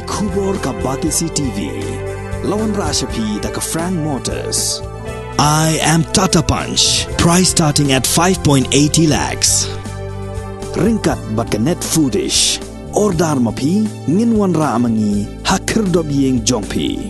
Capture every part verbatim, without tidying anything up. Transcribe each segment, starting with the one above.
Khubor ka Batesi T V. La wanrah sha phi da ka Frank Motors. I am Tata Punch. Price starting at five point eighty lakhs. Ryngkat bad ka Net Foodish. Order ma phi, ngin wanrah ma ngi ha khyrdop ïing jong phi.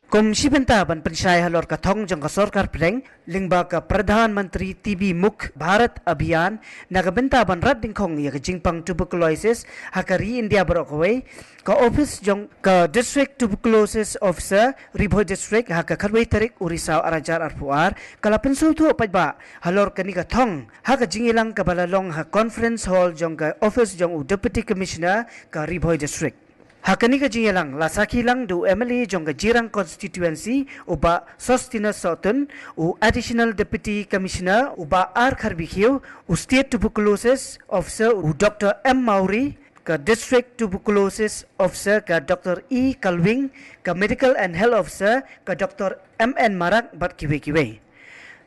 Kum shi bynta ban pynshai halor ka thong jong ka sorkar pdeng, lyngba ka Pradhan Mantri T B Mukt Bharat Abhiyan, na ka bynta ban rat dyngkhong ïa ka jingpang tuberculosis ha ka ri India baroh kawei, ka ophis jong ka District Tuberculosis Officer, Ri Bhoi District, ha ka khatwei tarik u Risaw ar hajar arphew ar, ka la pynsngewthuh paidbah halor kane ka thong ha ka jingïalang kaba la long ha Conference Hall jong ka ophis jong u Deputy Commissioner ka Ri Bhoi District. Ha kane ka jingïalang la sakhi lang da u M L A jong ka Jirang Constituency, u Bah Sosthenes Sohtun, u Additional Deputy Commissioner, u Bah R Kharbikiew, u State Tuberculosis Officer, u Doctor M Mawrie, ka District Tuberculosis Officer, ka Doctor E Kalwing, ka Medical and Health Officer, ka Doctor M N Marak, bad kiwei kiwei.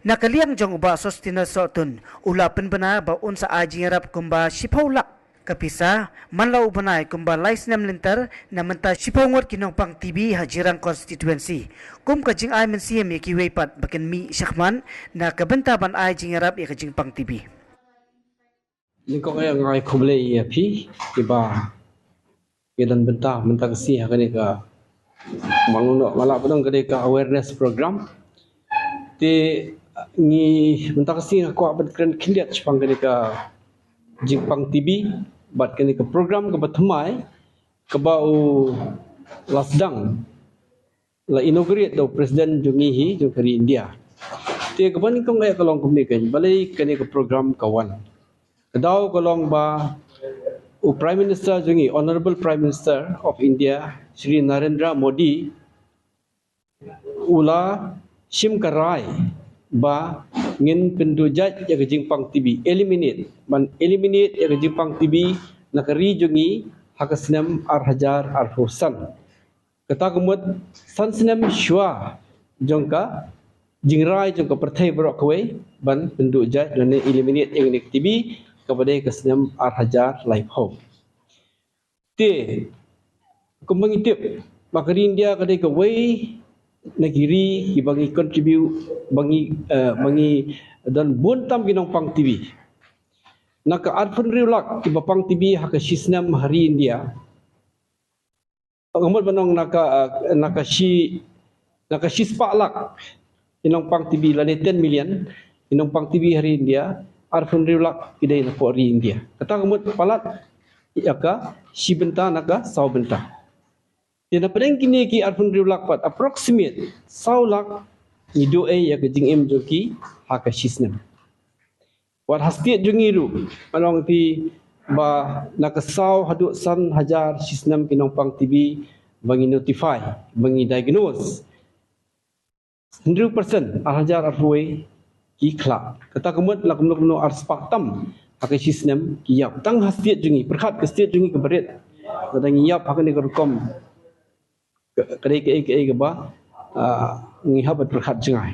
Na ka liang jong u Bah Sosthenes Sohtun, u la pynbna ba un sa ai jingïarap kumba shiphew lak ka pisa man la u bnai kumba lai snem lynter na mynta shiphew ngut ki nongpang T B ha Jirang Constituency. Kum ka jingai mynsiem ïa kiwei pat ba kin mih shakhmat na ka bynta ban ai jingïarap ïa ka jingpang T B. Nyngkong eh nga ai khublei ïa phi kiba ïa don bynta mynta ka sngi ha kane ka, mano nga lah ban ong ka dei ka awareness program. Te ngi mynta ka sngi nga kwah ban kren khyndiat shaphang kane ka jingpang T B bad kane ka program kaba thymmai kaba u la sdang, la inaugurate da u President jong ngi hi jong ka ri India. Te kaba nyngkong eh ka long kumne, kane balei kane ka program ka wan. Ka daw ka long ba u Prime Minister jong ngi, Honorable Prime Minister of India, Shri Narendra Modi, u la shim ka rai ba ngin pynduh jait ïa ka jingpang T B, eliminate, ban eliminate ïa ka jingpang T B na ka ri jong ngi ha ka snem ar hajar arphew san. Kata ka mut san snem shuwa jong ka jingrai jong ka pyrthei baroh kawei ban pynduh jait lane eliminate ïa kane ka T B, kaba dei ka snem ar hajar laiphew. Te kumba ngi tip ba ka ri India ka dei kawei na ki ri kiba ngi contribute, ba ngi, eh, ba ngi don bun tam ki nongpang T B. Na ka arphew hynriew lak kiba pang T B ha ka shi snem ha ri India, nga mut ban ong na ka, eh, na ka shi, na ka shi spah lak ki nongpang T B lane ten million ki nongpang T B ha ri India, arphew hynriew lak ki dei na pdeng ri India. Kata ka mut palat ïa ka shi bynta na ka saw bynta. Te na pdeng kine ki arphew hynriew lak pat, approximate saw lak ngi duh ei ïa ka jingim jong ki ha ka shi snem. Wat ha state jong ngi ruh, nga ong ïa phi ba na ka saw haduh san hajar shi snem ki nongpang T B ba ngi notify, ba ngi diagnose, hynriew percent, ar hajar arphew wei ki khlah. Kata ka mut la kumno kumno ar spah tam ha ka shi snem ki ïap. Tang ha state jong ngi, pyrkhat ka state jong ngi kaba rit, lada ngi ïap ha kane ka rukom, ka, ka dei kaei kaei kaba, ah, ngi hap ban pyrkhat jngai.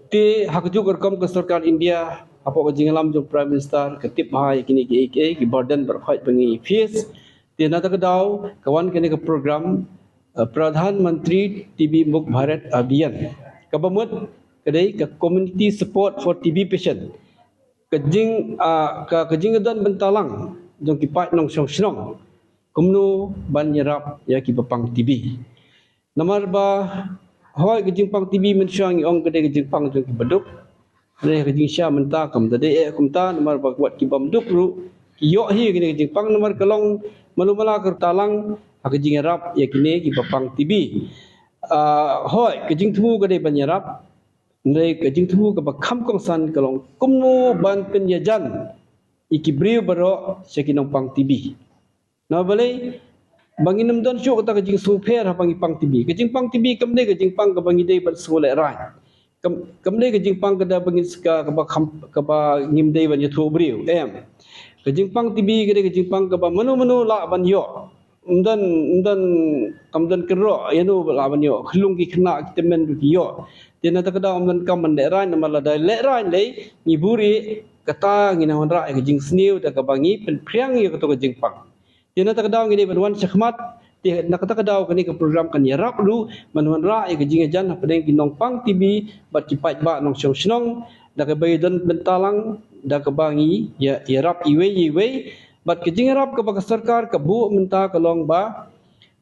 Te ha kajuh ka rukom ka sorkar India hapoh ka jingïalam jong Prime Minister ka tip bha ïa kine kiei kiei ki burden baroh kawei ba ngi face. Te na kata ka daw ka wan kane ka program, ah, Pradhan Mantri T B Mukt Bharat Abhiyan, kaba mut ka dei ka Community Support for T B Patient. Ka jing, ah, ka, ka jingdon bynta lang jong ki paid nongshong shnong kumno ban ïarap ïa kiba pang T B. Namar ba hooid ka jingpang T B mynshuwa ngi ong ka dei ka jingpang jong kiba duk. Hynrei ka jingshisha mynta kam da dei eh kumta, namar ba wat ki bym duk ruh ki ïoh hi kane ka jingpang, namar ka long malu mala ka rta lang ha ka jingïarap ïa kine kiba pang T B. Ah, hooid ka jingthmu ka dei ban ïarap, hynrei ka jingthmu kaba kham kongsan ka long kumno ban pynïajan ïa ki briew baroh sha ki nongpang T B. Namar balei? Ba ngin ym don shuh kata ka jingsngewpher haba ngi pang T B. Ka jingpang T B kam dei ka jingpang kaba ngi dei ban sngew lehraiñ. Kam, kam dei ka jingpang kaba ngi, ka, kaba kham, kaba ngim dei ban ïathuh briew. Em. Ka jingpang T B ka dei ka jingpang kaba mano mano lah ban ïoh. Ym don, ym don, kam don kynroh ïano lah ban ïoh. Khyllung ki khynnah ki tymmen ruh ki ïoh. Te na kata ka daw ym donkam ban lehraiñ, namar lada lehraiñ lei ngi buhrieh, kata ngi nang wanrah ïa ka jingsniew da kaba ngi pynphriang ïa kato ka jingpang. Te na kata ka daw ngi dei ban wan shakhmat, te na kata ka daw kane ka program kan ïarap ruh ban wanrah ïa ka jingïajan hapdeng ki nongpang T B bad ki paidbah nongshong shnong, da kaba ïadon bynta lang, da kaba ngi ïa, ïarap iwei ïa iwei. Bad ka jingïarap kaba ka sorkar ka buh mynta ka long ba,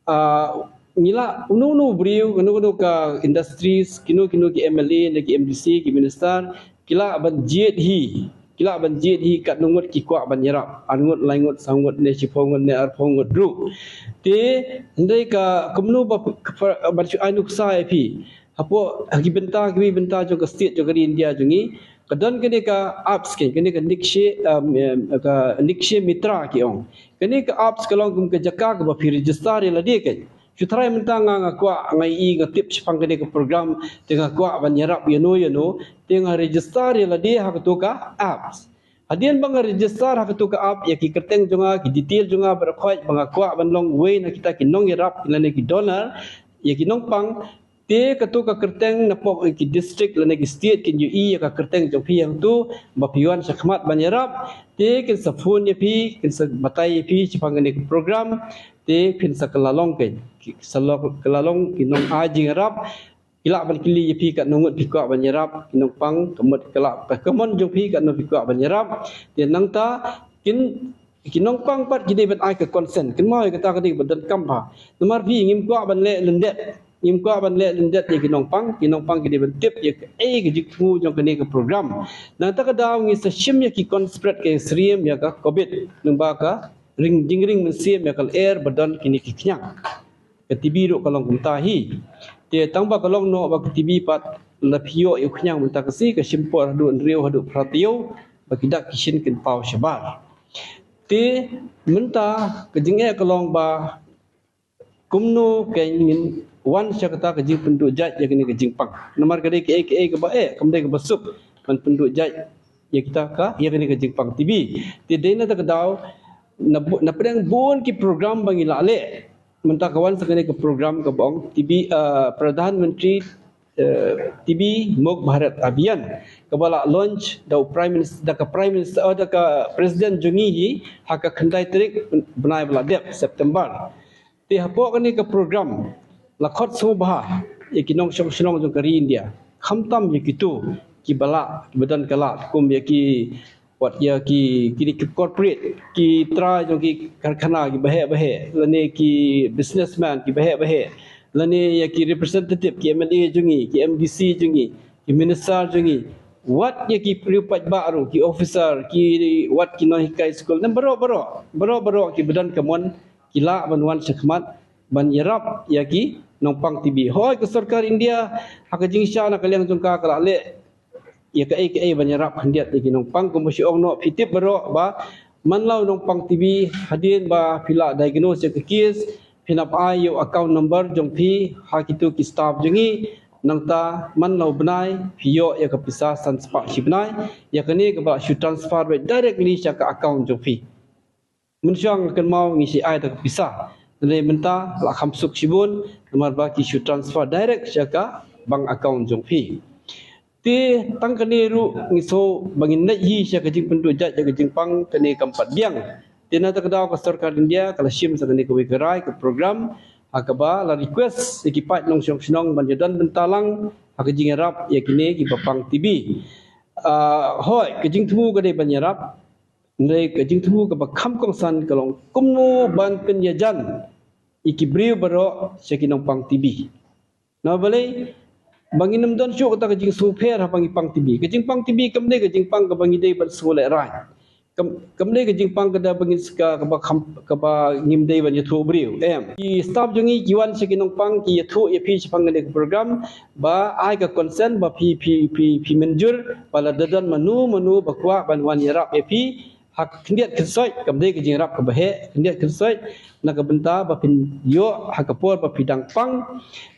ah, ngi lah uno uno u briew, kano kano ka industries, kino kino ki M L A ne ki M D C, ki minister, ki lah ban jied hi, ki lah ban jied hi katno ngut ki kwah ban ïarap, ar ngut, lai ngut, saw ngut, ne shiphew ngut, ne arphew ngut ruh. Te hynrei ka kumno ba, ka, ban shu ai nuksa ïa phi, hapoh ha ki bynta, ki bynta jong ka state jong ka ri India jong ngi, ka don kane ka apps, kane ka Nikshay, um, um, ka Nikshay Mitra ki ong. Kane ka apps ka long kum ka jaka kaba phi register ïa lade, kane. Shu tharai mynta nga, nga kwah, nga i, nga tip shaphang kane ka program, te nga kwah ban ïarap ïano ïano, te nga register ïa lade ha kato ka apps. Hadien ba nga register ha kato ka app, ïa ki kyrteng jong nga, ki detail jong nga, ba nga kwah, ba nga kwah ban long uwei na kita ki nongïarap lane ki donor ïa ki nongpang, te kato ka kyrteng napoh ki district lane ki state kin ïohi ïa ka kyrteng jong phi hangto, ba phi wan shakhmat ban ïarap, te kin sa phone ïa phi, kin sa batai ïa phi shaphang kane ka program, te phin sa kylla long, ki, ki sa long, kylla long ki nong-ai jingïarap, ki lah ban kylli ïa phi katno ngut phi kwah ban ïarap, ki nongpang, ka mut ka lah, ka mon jong phi katno phi kwah ban ïarap. Te nangta kin, ki nongpang pat ki dei ban ai ka consent, kynmaw ïa kata ka dei ba donkam bha. Namar phi ngim kwah ban leh lyndet, ngim kwah ban leh lyndet ïa ki nongpang, ki nongpang ki dei ban tip ïa kaei ka jingthmu jong kane ka program. Nangta ka daw ngi sa shim ïa ki consprate ka ïasyriem ïa ka covid, lyngba ka ring, jingring mynsiem ïa ka lyer ba don kine ki khñiang. Ka T B ruh ka long kumta hi. Te tang ba ka long noh ba ka T B pat, la phi ïoh ïa u khñiang mynta ka sngi, ka shim por haduh hynriew haduh phra taïew, ba ki dak ki shin kin paw shabar. Te mynta ka jingeh ka long ba kumno kein ngin wan sha kata ka jingpynduh jait ïa kane ka jingpang. Namar ka dei kaei kaei kaba eh, kam dei kaba suk ban pynduh jait ïa kita ka, ïa kane ka jingpang T B. Te dei na kata ka daw, na bu-, na pdeng bun ki program ba ngi la leh, mynta ka wan sa kane ka program kaba ong T B, ah, Pradhan Mantri, eh, T B Mukt Bharat Abhiyan, kaba la launch da u Prime Minister, da ka Prime Minister, oh, da ka President jong ngi hi, ha ka khyndai tarik bnai ba la dep, September. Te hapoh kane ka program la khot sngewbha ïa ki nongshong shnong jong ka ri India, khamtam ïa kito kiba lah, kiba don ka lad, kum ïa ki, wat ïa ki, ki, ki corporate, ki trai jong ki karkhana kiba heh ba heh, lane ki businessman kiba heh ba heh, lane ïa ki representative, ki M L A jong ngi, ki M D C jong ngi, ki minister jong ngi, wat ïa ki briew paidbah ruh, ki officer, ki, wat ki nonghikai skul, ne baroh baroh, baroh baroh kiba don ka mon, ki lah ban wan shakhmat ban ïarap ïa ki nongpang T B. Hooid, ka sorkar India ha ka jingshisha na ka liang jong ka, ka la leh ïa kaei kaei ban ïarap khyndiat ïa ki nongpang, kumba shu ong noh, phi tip baroh ba man la u nongpang T B, hadien ba phi la diagnose ïa ka case, phin hap ai ïa u account number jong phi ha kito ki staff jong ngi, nangta man la u bnai phi ïoh ïa ka pisa san spah shi bnai, ïa kane kaba la shu transfer beit directly sha ka account jong phi. Mynshuwa nga kynmaw ngi shu ai da ka pisa, hynrei mynta la kham suk shibun, namar ba ki shu transfer direct sha ka bank account jong phi. Te tang kane ruh ngi sngew ba ngin leit hi sha ka jingpynduh jait ïa ka jingpang kane kam pat biang. Te na kata ka daw ka sorkar India ka la shim sa kane kawei ka rai, ka program, ha kaba la request ïa ki paid nongshong shnong ban ïadon bynta lang ha ka jingïarap ïa kine kiba pang T B. Ah, hooid, ka jingthmu ka dei ban ïarap, hynrei ka jingthmu kaba kham kongsan ka long kumno ban pynïajan ïa ki briew baroh sha ki nongpang T B. Namar balei? Ba ngin ym don shuh kata ka jingsngewpher haba ngi pang T B. Ka jingpang T B kam dei ka jingpang kaba ngi dei ban sngew lehrain. Kam, kam dei ka jingpang kaba ngin ska, kaba kham, kaba ngim dei ban ïathuh briew, em. Ki staff jong ngi ki wan sha ki nongpang, ki ïathuh ïa phi shaphang kane ka program, ba ai ka consent, ba phi, phi, phi, phi mynjur ba lada don mano mano ba kwah ban wan ïarap ïa phi ha ka khyndiat khynsoit, kam dei ka jingïarap kaba heh, khyndiat khynsoit, na ka bynta ba phin ïoh ha ka por ba phi dang pang.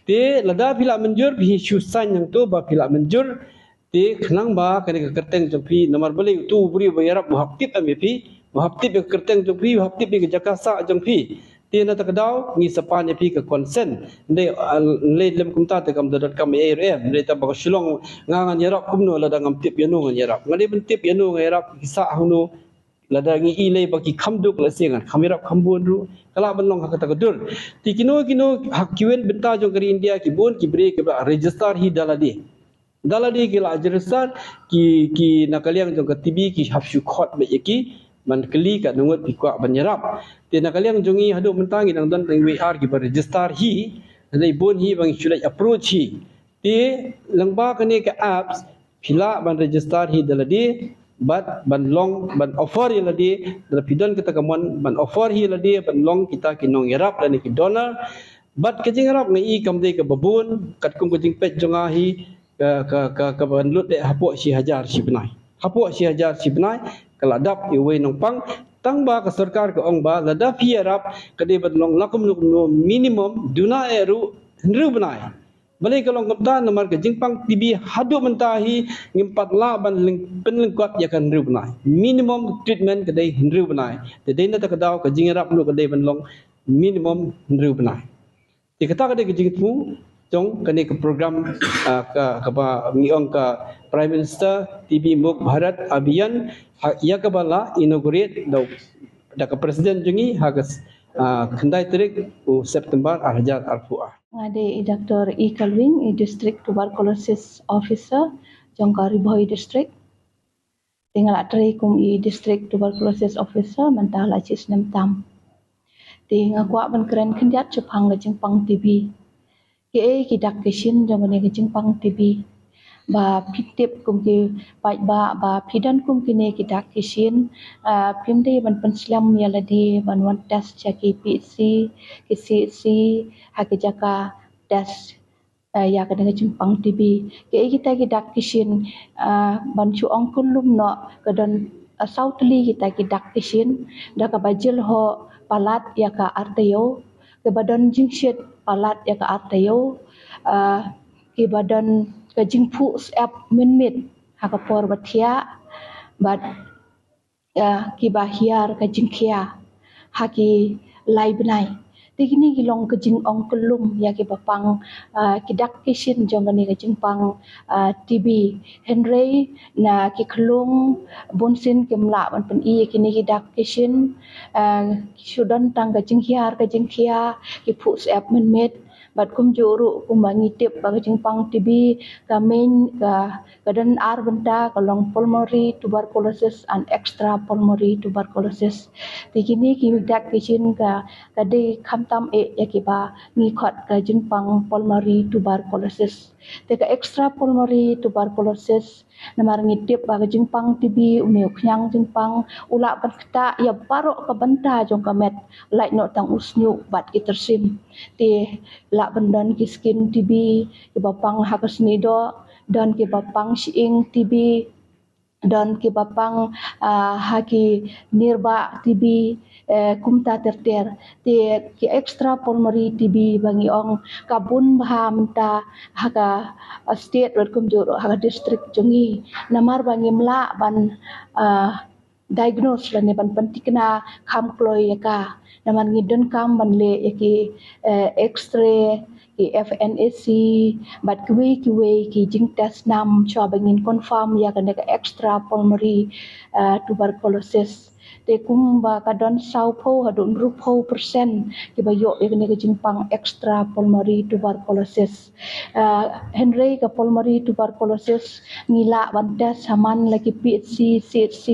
Te lada phi la mynjur, phi shu sign hangto ba phi la mynjur. Te khnang ba kane ka kyrteng jong phi, namar balei, uto u briew ba ïarap u hap tip em ïa phi, u hap tip ïa ka kyrteng jong phi, u hap tip ïa ka jaka sah jong phi. Te na kata ka daw ngi sa pan ïa phi ka consent. Hynrei, ah, lei lem kumta te kam da donkam ei ei ruh em. Hynrei tang ba ka shu long, nga ngan ïarap kumno lada ngam tip ïano ngan ïarap. Nga dei ban tip ïano nga ïarap, ki sah hangno, Lada ngi i lei ba ki kham duk, la sing kham ïarap kham bun ruh, ka lah ban long ha kata ka dur. Te kino kino ha ki wen bynta jong ka ri India ki bun ki briew kiba register hi da lade. Da lade ki la register, ki, ki na ka liang jong ka T B ki hap shu khot beit ïa ki ban kylli katno ngut phi kwah ban ïarap. Te na ka liang jong ngi haduh mynta ngi dang don tang wei ar kiba register hi. Hynrei bun hi ba ngi shu leit approach hi. Te lyngba kane ka apps phi lah ban register hi da lade, bad ban long ban offer ïa lade, lada phi don kata ka mon ban offer hi ïa lade ban long kita ki nongïarap lane ki donor. Bad ka jingïarap nga i kam dei kaba bun, katkum ka jingpeit jong nga hi, ka, ka, ka, ka ban lut eh hapoh shi hajar shi bnai. Hapoh shi hajar shi bnai ka la dap ïa uwei nongpang. Tang ba ka sorkar ka ong ba lada phi ïarap ka dei ban long la kumno kumno, minimum duna eh ruh hynriew bnai. Balei ka long kumta? Namar ka jingpang T B haduh mynta hi ngim pat lah ban ling-, pynlyngkot ïa ka hynriew bnai. Minimum treatment ka dei hynriew bnai. Te dei na kata ka daw ka jingïarap ruh ka dei ban long minimum hynriew bnai. Te kata ka dei ka jingthmu jong kane ka program, ah, ka, kaba ngi ong ka Prime Minister T B Mukt Bharat Abhiyan, ha, ïa kaba la inaugurate da, da ka President jong ngi ha ka, ah, khyndai tarik u September ar hajar arphew ar. Nga dei i Doctor E Kalwing, i District Tuberculosis Officer jong ka Ri Bhoi District. Te nga la trei kum i District Tuberculosis Officer mynta la shi snem tam. Te nga kwah ban kren khyndiat shaphang ka jingpang T B. Kiei ki dak ki shin jong kane ka jingpang T B? Ba phi tip kum ki paidbah ba phi don kum kine ki dak ki shin, ah, phim dei ban pynslem ïa lade ban wan test sha ki P H C, ki C H C, ha ki jaka test, ah, ïa kane ka jingpang T B. Kiei kita ki dak ki shin, ah, ban shu ong kyllum noh, ka don, ah, saw tylli kita ki dak ki shin, da kaba jilhoh palat ïa ka ar taïew, kiba don jingshit palat ïa ka ar taïew, ah, kiba don ka jingphuh syep mynmiet ha ka por ba thiah, bad, ah, kiba hiar ka jingkhia ha ki lai bnai. Te kine ki long ka jingong kyllum ïa kiba pang, ah, ki dak ki shin jong kane ka jingpang, ah, T B. Hynrei na ki khyllung bunsien kim lah ban pyni ïa kine ki dak ki shin, ah, ki shu don tang ka jinghiar ka jingkhia, ki phuh syep mynmiet. Bad kumjuh ruh kumba ngi tip ba ka jingpang T B ka main ka, ka don ar bynta, ka long pulmonary tuberculosis and extra pulmonary tuberculosis. Te kine ki dak ki shin ka, ka dei khamtam eh ïa kiba ngi khot ka jingpang pulmonary tuberculosis. Te ka extra pulmonary tuberculosis, namar ngi tip ba ka jingpang T B une u khñiang jingpang u lah ban ktah ïa baroh ka bynta jong ka met, lait noh tang u shñiuh bad ki tyrsim. Te lah ban don ki skin T B kiba pang ha ka snieh doh, don kiba pang shyieng T B, don kiba pang, ah, ha ki nirbah T B, eh, kumta ter ter. Te ki extra pulmonary T B ba ngi ong ka bun bha mynta ha ka, ah, state bad kumjuh ruh ha ka district jong ngi. Namar ba ngim lah ban, ah, diagnose lane ban pynthikna kham kloi ïa ka. Namar ngi donkam ban leh ïa ki, eh, X-ray, ki F N A C, bad kiwei kiwei ki jingtest nam shuwa ba ngin confirm ïa kane ka extra pulmonary, eh, tuberculosis. Te kumba ka don sawphew haduh hynriewphew percent kiba ïoh ïa kane ka jingpang extra pulmonary tuberculosis. Ah, hynrei ka pulmonary tuberculosis ngi lah ban test ha man la ki P H C, C H C,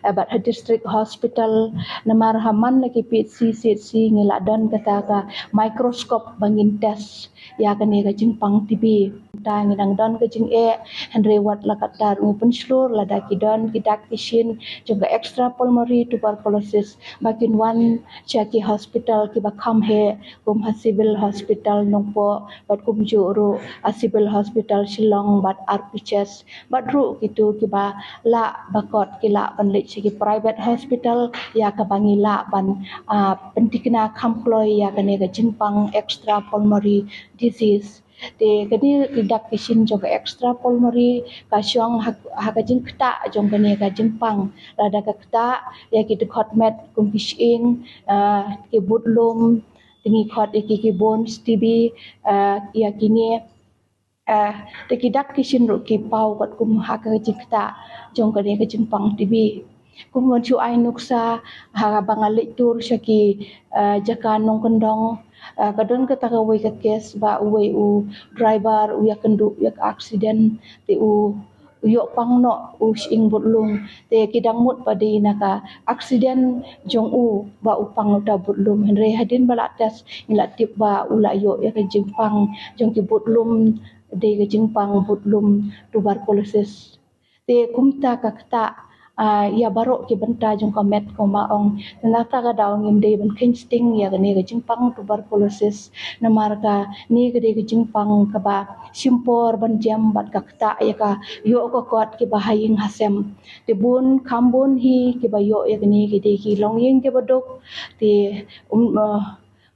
ah, bad ha district hospital. Namar ha man la ki P H C, C H C ngi lah don kata ka microscope ba ngin test ïa kane ka jingpang T B. Te ngi dang don ka jingeh, hynrei wat la katta ruh ngi pynshlur lada ki don ki dak ki shin jong ka extra pulmonary tuberculosis ba kin wan sha ki hospital kiba kham heh, kum ha Civil Hospital Nongpoh, bad kumjuh ruh ha Civil Hospital Shillong bad R P H S, bad ruh kito kiba lah ba kot ki lah ban leit sha ki private hospital ïa kaba ngi lah ban, ah, pynthikna kham kloi ïa kane ka jingpang extra pulmonary disease. Te kane ki dak ki shin jong ka extra pulmonary ka shong ha, ha ka jingktah jong kane ka jingpang. Lada ka ktah ïa ki dkhot met kum ki shyieng, ah, ki bud lum, te ngi khot ïa ki, ki bones T B, ah, ïa kine, ah, te ki dak ki shin ruh ki paw katkum ha ka jingktah jong kane ka jingpang T B. Kum ban shu ai nuksa, ha kaba nga leit tur sha ki, eh, jaka nongkyndong, eh, ka don kata kawei ka kes ba uwei u driver u ïakynduh ïa ka accident, te u, u ïoh pang noh u shyieng budlum. Te ki dang mut ba dei na ka accident jong u ba u pang uta budlum. Hynrei hadien ba la test ngi la tip ba u la ïoh ïa ka jingpang jong ki budlum, dei ka jingpang budlum tuberculosis. Te kumta ka ktah, ah, ïa baroh ki bynta jong ka met, kumba ong. Te nangta ka daw ngim dei ban kheiñ sting ïa kane ka jingpang tuberculosis. Namar kane ka dei ka jingpang kaba shim por ban jem bad ka ktah ïa ka ïoh ka kot kiba ha ïing ha sem. Te bun, kham bun hi kiba ïoh ïa kane ki dei ki longïing kiba duk. Te, um, eh,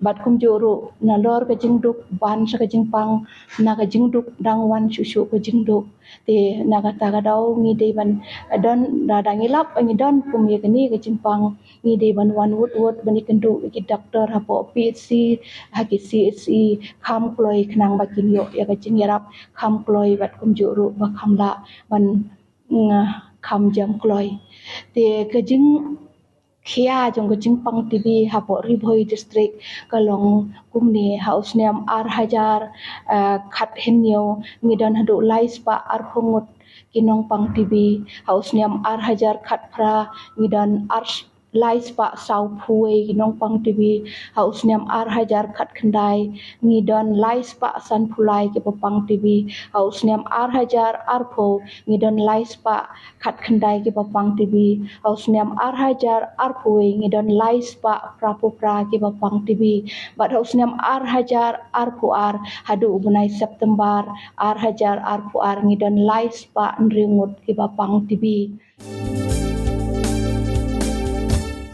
bad kumjuh ruh nalor ka jingduk ban sha ka jingpang, na ka jingduk dang wan shuh shuh ka jingduk. Te na kata ka daw ngi dei ban don, da, da ngi lap ngi don kum ïa kane ka jingpang, ngi dei ban wan wut wut ban ïakynduh ïa ki doktor hapoh P H C, ha ki C H C, kham kloi khnang ba kin ïoh ïa ka jingïarap kham kloi bad kumjuh ruh ba kham lah ban, mm, kham jem kloi. Te ka jing khia jong ka jingpang T B hapoh Ri Bhoi District ka long kumne: ha u snem ar hajar, eh, khathynñiew ngi don haduh lai spah arphew ngut ki nongpang T B, ha u snem ar hajar khatphra ngi don ar, lai spah sawphew wei ki nongpang T B, ha u snem ar hajar khatkhyndai ngi don lai spah sanphew lai kiba pang T B, ha u snem ar hajar arphew ngi don lai spah khatkhyndai kiba pang T B, ha u snem ar hajar arphew wei ngi don lai spah phraphew phra kiba pang T B. Bad ha u snem ar hajar arphew ar haduh u bnai September ar hajar arphew ar ngi don lai spah hynriew ngut kiba pang T B.